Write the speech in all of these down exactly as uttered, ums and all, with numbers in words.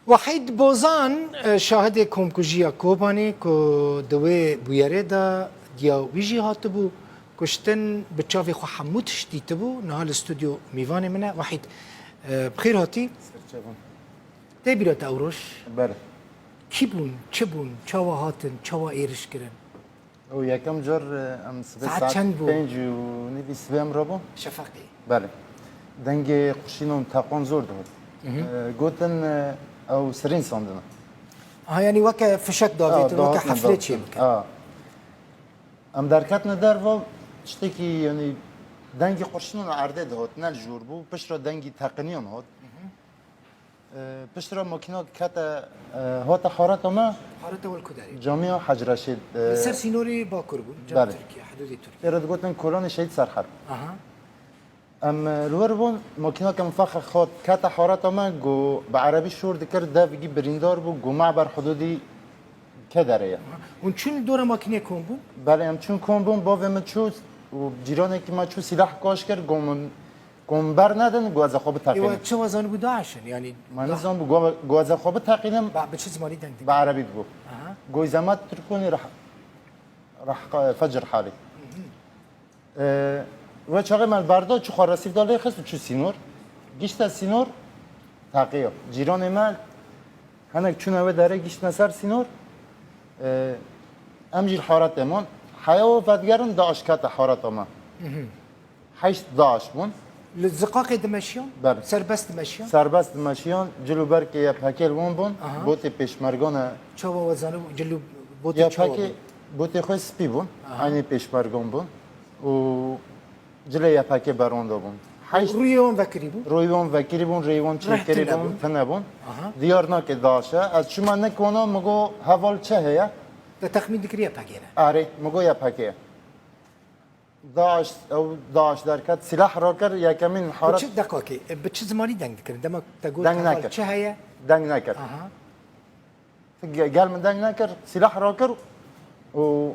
Wahîd Bozan, e, şahidê komkujiya Kobanê ku di wê bûyerê de diya wî jî hatibû kuştin, bi çavê xwe hemû tişt dîtibû, niha li stûdyo mîvanê min e. Wahîd, e, bi xêr hatî. Tê bîra te ew roj? Ber. Kî bûn, çi bûn, çawa hatin, çawa êriş kirin? Ew yekem car, e, em sibê Saet saet çend bû? Pênc û nîvî sibê em rabûn. Şefeqê. Belê. Dengê qurşînan teqan zor dihot. Mhm. E, gotin, e, ew sirîn sandine. Aha, yanî weke fişek davêtin, Ha, weke dahatine heflê dahatine. Çêbikin. Ha. Em derketine derve, tiştekî, yanî dengê qurşînan erdê dihot, ne li jor bû, piştre dengî teqiniyan hot. Mhm. E, piştre makîna kete, e, hate harata me. Harata wel ku derê? Camiya Hec Reşîd, e, Li ser sînorê Bakur bû, cem Belê. Tirkiye, hidûdê Tirkiye. Tê re digotin Kolanê Şehîd Serher. Aha. Em, e, li wir bûn, makîna ke min fexe xwe kete harata me, ku bi erebî şor dikir, devgî birîndar bû, ku me ber hidûdî ke derê ye. Aha. Hûn çûn dora makînê kom bûn? Belê, em çûn kom bûn, bavê min çû û cîranekî me çû sîlah kaş kir, ku min Ku min bernedin, ku ez xwe biteqînim. Ê, we çawa zanibû DAIŞ in? Yanî Me nizanibû, ku, ku ez xwe biteqînim, Ba, bi çi zimanî deng dikir? Bi erebî dibû. Aha. Goy zemat Tirkonî reh, reh, fecr halî. Mhm. Ee, we çaxê me berda, çû xwe resîv da lê xist û çû sînor. Gişte sînor, teqiya. Cîranê me, hinek çûne wê derê, giştine ser sînor. Ee, em jî li haretê man. Heya we vedigerin, DAIŞ kete hareta me. Mhm. Heşt DAIŞ bûn. Li ziqaqê dimeşiyan? Belê. Serbest dimeşiyan? Serbest dimeşiyan, cil û berkê Y P G li wan bûn, Aha. Botê pêşmergan e. Çawa we zanibû, cil û botê çawa Y P G, bûn? Botê xwe spî bûn, Aha. Eynî pêşmergan bûn. Û cilê Y P G ber wan de bûn. Heşt Rûyê wan vekirî bûn? Rûyê wan vekirî bûn, rêyê wan Reh çêkirî tune bûn, bûn. Tune bûn. Aha. Diyar nake DAIŞ e. Ez çûma nek wana, min got, heval çi heye? Te texmîn dikir Y P G ne? Erê, min got Y P G ye. DAIŞ, ew DAIŞ derket, sîlah rakir, yekemîn Bi haret çi deqakê, e, bi çi zimanî deng dikirin? Dema te got Deng heval nekir. Çi heye? Deng nekir. Aha. Ge-, gel min deng nekir, sîlah rakir û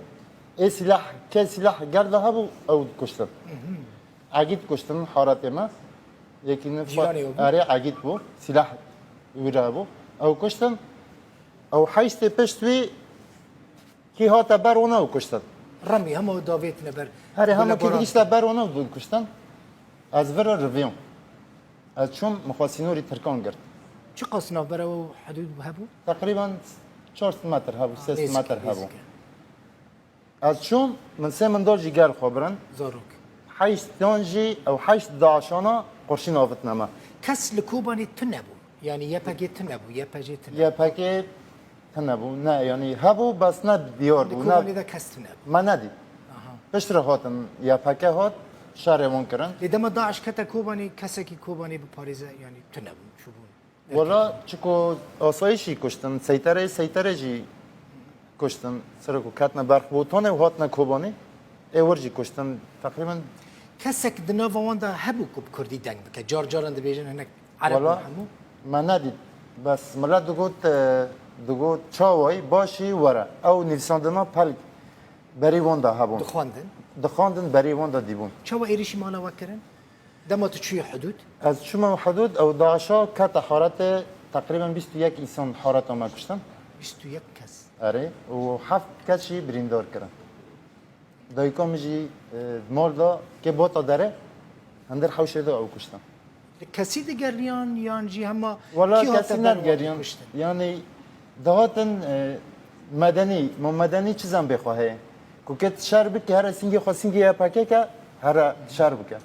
ê sîlah, ke sîlah gel de hebû, ew kuştin. Mhm. Egît kuştin, haretê me. Yekî ne Cîranê ew bû? Erê, Egît bû, sîlah wî re hebû. Ew kuştin, ew heştê pişt wî Kî hate ber wana û kuştin. Remî hema davêtine ber. Herê hema kî Gulebara. Digihîşte ber wana û kuştin. Ez vir riviyam. Ez çûm, min xwe sînorî Tirkan girt. Çiqas navbera we hidûd hebû? Teqrîben çar sed metr hebû, Ha, sê sed nêzik, metr hebû. Nêzik e. Ez çûm, min sê mindal jî gel xwe birin. Zarok. Heşt yan jî, ew heşt DAIŞana qurşîn avitine me. Kes li Kobanê tune bû. Yanî Y P G tune bû, Y P G tune bû. Y P G tune bû. Ne, yanî hebû, bes ne diyar bû. Li Kobanê de kes tune bû. Me nedît. Aha. Piştre hatin, Y P G hat, şerê wan kirin. Lê dema DAIŞ kete Kobanê, kesekî Kobanê biparêze, yanî tune bûn, çûbûn. Wela, çiko asayîşî kuştin, seytereyê, seyterê jî kuştin. Sira ku ketine berx botanê û hatine Kobanê, ê wir jî kuştin. Teqrîben Kesek di nava wan de hebû ku bi kurdî deng bike. Car caran dibêjin hinek Ereb Wala, in hemû. Me nedît. Bes milet digot, e, digot, çawayî, başî, were. Ew nivîsandina pelk berî wan de hebûn. Dixwendin? Dixwendin, berî wan de dîbûn. Çawa êrişî mala we kirin? Dema tu çûyî hudûd? Ez çûme hudûd, ew DAIŞa kete haretê, teqrîben bîst û yek însan hareta me kuştin. Bîst û yek kes. Erê, û heft kes jî birîndar kirin. Dayika min jî, e, di mal de, kê bota derê, hundir hewşê de ew kuştin. Li kesî digeriyan yan jî hema Wala kî hate kesî ber wan nekigeriyan. Kuştin? Yanî dihatin, e, medenî, ma medenî çi zembê xwe heye? Ku ke tu şer bike, here singê xwe singê Y P G ke, here şer bike.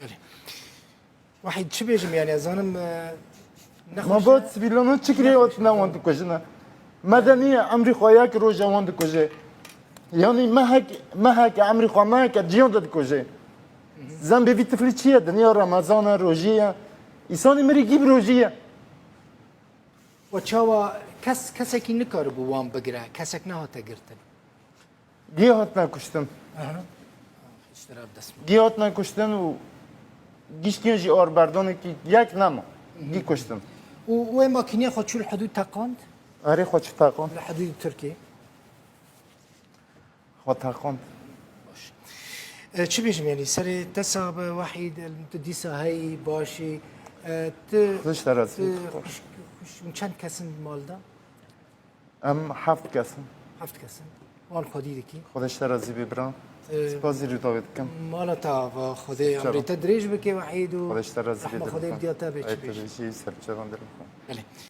Belê. Wahîd, çi bêjim, yanî, ez zanim, e, Ma nexweş bo e. Sivîlano çi kirê ot ne wan dikujine. Medenî ye, emrî xwe yek roje wan dikuje. Yanî mehek, mehek emrî xwe mehek ciyan de dikuje. Zembê vî tiflî çi ye? Dinya Remezan e, rojî ye. Îsanî mirî gî bi rojî ye. We çawa kes, kesekî nikaribû wan bigire, kesek nehate girtin? Gê hatine kuştin. Aha. Ji te re dest. Gê hatine kuştin û giştiyan jî arberdanekî yek nema. Gî kuştin. Û wê makînê xwe çû li hudûd teqand? Erê xwe çû teqand. Li hudûd Tirkiyê. Xwe teqand. E, çi bêjim, yanî serê te sax be Wehîd, tu dîsa heyî, başî, e, tu Xwedê ji te razî tu be. xwişk, xwişk, çend kesin malda? Em heft kesin. Heft kesin. Wan xwedî dikî. Xwedê ji te razî be bira. E, Spasî Rûdawê dikim. Mala te ava, Xwedê Çawa? emrê te dirêj bike Wehîd û Xwedê ji te razî be. rehma Xwedê li diya te be, çi bêjim. Jî serçevan dirim. Belê.